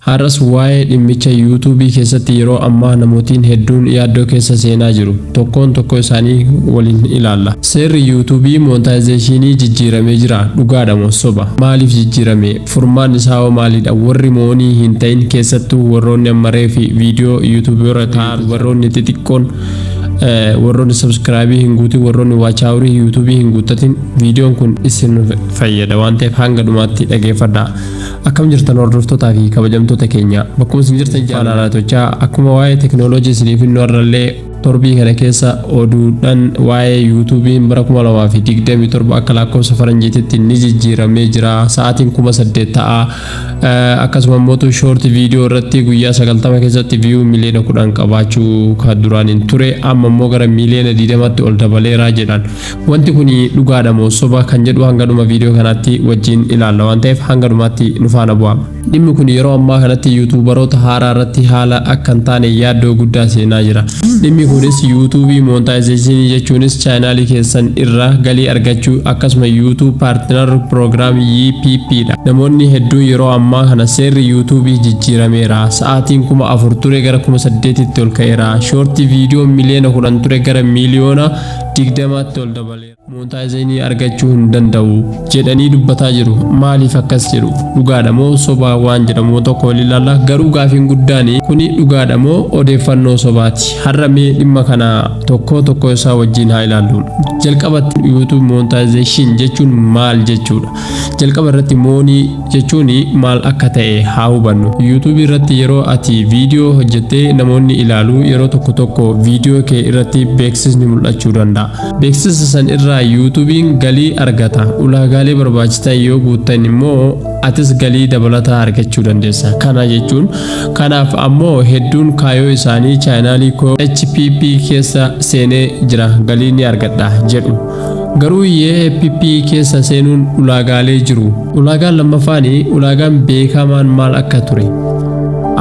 Har'as waa'ee dhimmicha YouTubeii keessatti yeroo ammaa namootiin hedduun yaaddoo keessa seenaa jiru. Tokkoon tokko isaanii waliin ilaalla. Seerri YouTubeii monetizationii jijjiiramee jira. Dhugaadha moo soba? Maaliif jijjiirame? Furmaan isaa hoo maalidha? Warri moonii hin ta'in, keessattuu warroonni ammaree fi viidiyoo YouTubeii irra ta'an, warroonni xixiqqoon, warroonni subscribeii hin guutin, warroonni watch hourii YouTubeii hin guuttatin, viidiyoon kun isin fayyada waan ta'eef hanga dhumaatti dhageeffadhaa. Akkam jirtan, hordoftootaa fi kabajamtoota keenya? Bakkuma isin jirtan jaalala akkuma waa'ee teknooloojii isiniif hin warrallee torbii kana keessa oduudhaan waa'ee YouTubeiin bara 2027 akka lakkoofsa faranjiititti ni jijjiiramee jira. Sa'aatiin 8000 ta'a. Akkasuma immoo short video irratti guyyaa 90 keessatti view miliyoona 10 qabaachuu kan duraan hin ture amma immoo gara miliyoona 20tti ol dabaleera jedhan. Wanti kun dhugaadha moo soba kan jedhu hanga dhuma viidiyoo kanaatti wajjin ilaalla waan ta'eef hanga dhumaatti nu faana bu'a. Dhimmi kun yeroo ammaa kanatti YouTuberoota haaraa irratti haala akka hin taane yaaddoo guddaa seenaa jira. Dhimmi kunis YouTubeii monetizationii jechuunis channelii keessan irraa galii argachuu, akkasuma YouTube Partner Program YPP dha. Namoonni hedduun yeroo ammaa kana seerri YouTubeii jijjiirameera. Sa'aatiin 4000 ture gara 8000tti ol ka'eera. Short video miliyoona 10 ture gara miliyoona 20tti ol dabaleera. Monetizationii argachuu hin danda'u jedhanii dubbataa jiru. Maaliif akkas jedhu? Dhugaadha moo sobaa waan jedhamu tokko waliin ilaalla. Garuu gaafiin guddaan kuni dhugaadha moo odeeffannoo sobaati? Har'a mee dhimma kana tokko tokko isaa wajjin haa ilaallu. Jalqabatti YouTube monetization jechuun maal jechuudha? Jalqaba irratti moonii jechuun maal akka ta'e haa hubannu. YouTube irratti yeroo ati viidiyoo hojjettee namoonni ilaalu, yeroo tokko tokko viidiyoo kee irratti beeksisni mul'achuu danda'a. Beeksisa san irraa YouTubeiin galii argata. Ulaagaalee barbaachisan yoo guuttan immoo atis galii dabalataa argachuu dandeessa. Kana jechuun kanaaf ammoo hedduun kaayyoo isaanii channelii koo HPP keessa seenee jira, galii ni argadha jedhu. Garuu YPP keessa seenuun ulaagaalee jiru. Ulaagaan lammaffaan, ulaagaan beekamaan maal akka ture?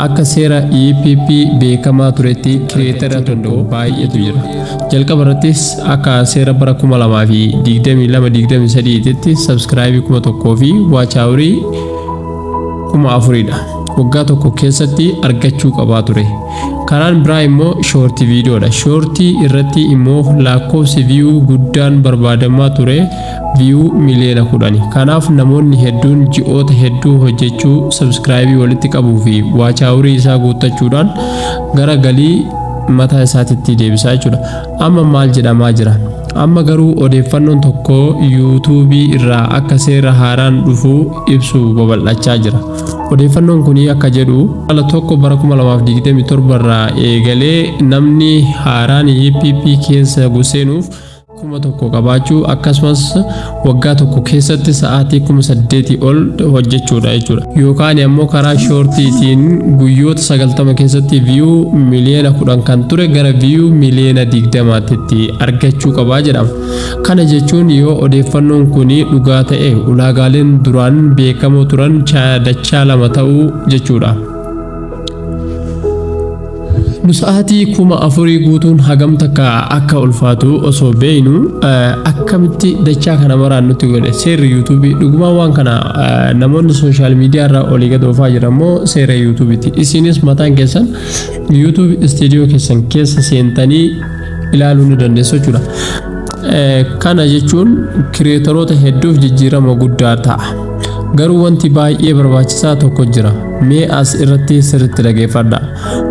Akka seera EPP beekamaa turetti creatora tokko baay'eetu jira. Jalqaba irrattis akka seera bara 2022-23 tti subscribeii 1000 fi watch hourii 4000dha. Waggaa tokko keessatti argachuu qabaa ture. Karaan biraa immoo short videodha. Shortii irratti immoo lakkoofsi view guddaan barbaadamaa ture view miliyoona 10. Kanaaf namoonni hedduun ji'oota hedduu hojjechuu, subscribeii walitti qabuu fi watch hourii isaa guuttachuudhaan gara galii mataa isaatitti deebisaa jechuudha. Amma maal jedhamaa jira? Amma garuu odeeffannoon tokko YouTubeii irraa akka seera haaraan dhufuu ibsu babal'achaa jira. Odeeffannoon kun akka jedhu ala tokko bara 2027 irraa eegalee namni haaraan YPP keessa seenuuf 1000 qabaachuu, akkasumas waggaa tokko keessatti sa'aatii 8000 ol hojjechuudha jechuudha. Yookaan ammoo karaa shortiitiin guyyoota 90 keessatti view miliyoona 10 kan ture gara view miliyoona 20tti argachuu qabaa jedhama. Kana jechuun yoo odeeffannoon kun dhugaa ta'e ulaagaaleen duraan beekamoo turan dachaa lama ta'uu jechuudha. Nu sa'aatii 4000 guutuun hagam takka akka ulfaatu osoo beeynu, akkamitti dachaa kana maraan nutti godhe seerri YouTubeii? Dhugumaan waan kana namoonni social media irraa olii gad oofaa jiran moo seera YouTubeiiti? Isinis mataan keessan YouTube Studio keessan keessa seentanii ilaaluu ni dandeessu jechuudha. Kana jechuun creatoroota hedduuf jijjiirama guddaa ta'a. Garuu wanti baay'ee barbaachisaa tokko jira. Mee as irratti sirriitti dhageeffadha.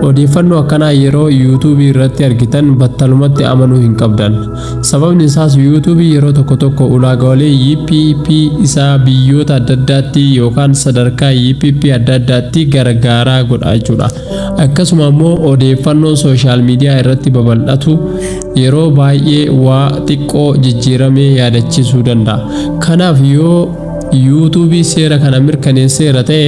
Odeeffannoo akkanaa yeroo YouTubeii irratti argitan battalumatti amanuu hin qabdan. Sababni isaas YouTubeii yeroo tokko tokko ulaagaalee YPP isaa biyyoota adda addaatti yookaan sadarkaa YPP adda addaatti gargaaraa godha jechuudha. Akkasuma immoo odeeffannoon social media irratti babal'atu yeroo baay'ee waa xiqqoo jijjiiramee yaadachiisuu danda'a. Kanaaf yoo YouTubeii seera kana mirkaneesseera ta'e,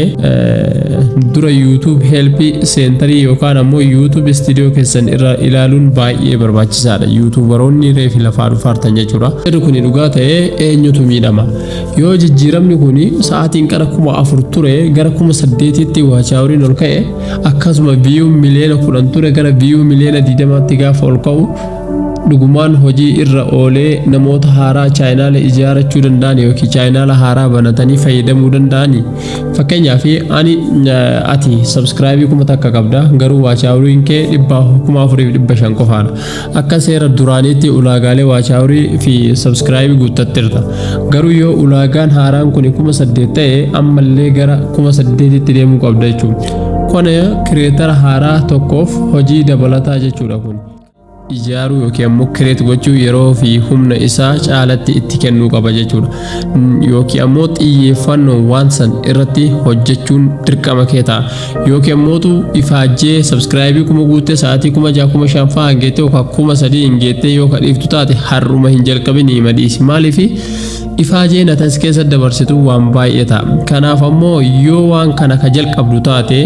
dura YouTube Help Centerii yookaan ammoo YouTube Studio keessan irra ilaaluun baay'ee barbaachisaadha. YouTuberoonni reefi lafaa dhufaartan jechuudha. Seerri kun dhugaa ta'ee eenyutu miidhama? Yoo jijjiiramni kun sa'aatiin qara 4000 ture gara 8000tti watch houriin ol ka'e, akkasuma view miliyoona 10 ture gara view miliyoona 20tti gaafa ol ka'u Dhugumaan hojii irra oolee namoota haaraa chaayinaala ijaarachuu danda'an yookiin chaayinaala haaraa banatanii fayyadamuu danda'ani? Fakkeenyaaf, ani ati subscribe 1000 qabda, garuu watch houriin kee 4500 qofaadha. Akka seera duraaniitti ulaagaalee watch hour fi subscribe guuttatteerta. Garuu yoo ulaagaan haaraan kun 8000 ta'e, ammallee gara 8000tti deemuu qabda jechuudha. Kun creator haaraa tokkoof hojii dabalataa jechuudha kun. Ijaaruu yookiin ammoo create gochuu yeroo fi humna isaa caalatti itti kennuu qaba jechuudha. Yookiin ammoo xiyyeeffannoo waan san irratti hojjechuun dirqama kee ta'a. Yookiin ammootu ifaajjee subscribe 1000 guuttee sa'aatii 6000 5000 fa'aa hin geettee yookaan 3000 hin geettee yoo dhiiftu taate, har'uma hin jalqabin, hima dhiisi. Maaliif? Ifaajeen atas keessa dabarsitu waan baay'ee ta'a. Kanaaf ammoo yoo waan kana ka jalqabdu taate,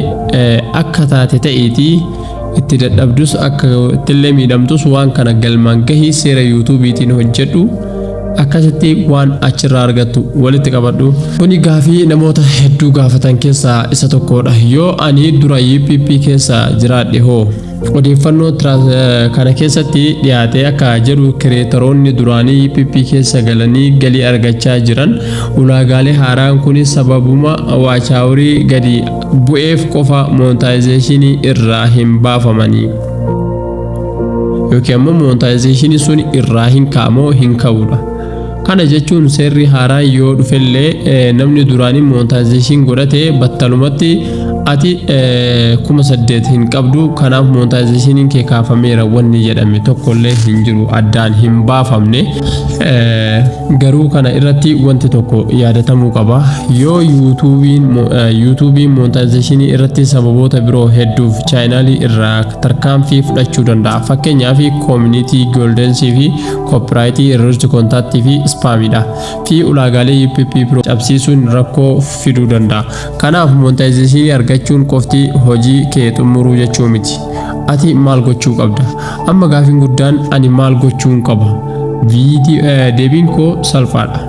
akka taate ta'iitii itti dadhabdus, akka ittillee miidhamtus, waan kana galmaan gahii, seera YouTubeiitiin hojjedhu, akkasitti waan achirraa argattu walitti qabadhu. Kuni gaafii namoota hedduu gaafatan keessaa isa tokkodha. Yoo ani dura UPP keessa jiraadhe hoo? Odeeffannoo kana keessatti dhiyaate akka jedhu, creatoroonni duraanii UPP keessa galanii galii argachaa jiran ulaagaalee haaraan kun sababuma watch hour gadi bu'eef qofa monetization irraa hin baafamanii yookiin ammoo monetization sun irraa hin ka'amoo hin ka'udha. Kana jechuun seerri haaraan yoo dhufellee namni duraanii monetization godhate battalumatti ati 8000 hin qabdu, kanaaf monetizationiin kee kaafameera wanni jedhame tokkollee hin jiru, addaan hin baafamne. Garuu kana irratti wanti tokko yaadatamuu qaba. Yoo YouTubeiin monetization irratti sababoota biroo hedduuf chaayinaalii irraa tarkaanfii fudhachuu danda'a. Fakkeenyaaf, community guidelines fi copyright, irratti content fi spamidha fi ulaagaalee UPP biroo cabsiisuun rakkoo fiduu danda'a. Kanaaf monetization argachuun qofti hojii kee xumuruu jechuu miti. Ati maal gochuu qabda? Amma gaafiin guddaan, ani maal gochuun qaba? Deebiin koo salphaadha.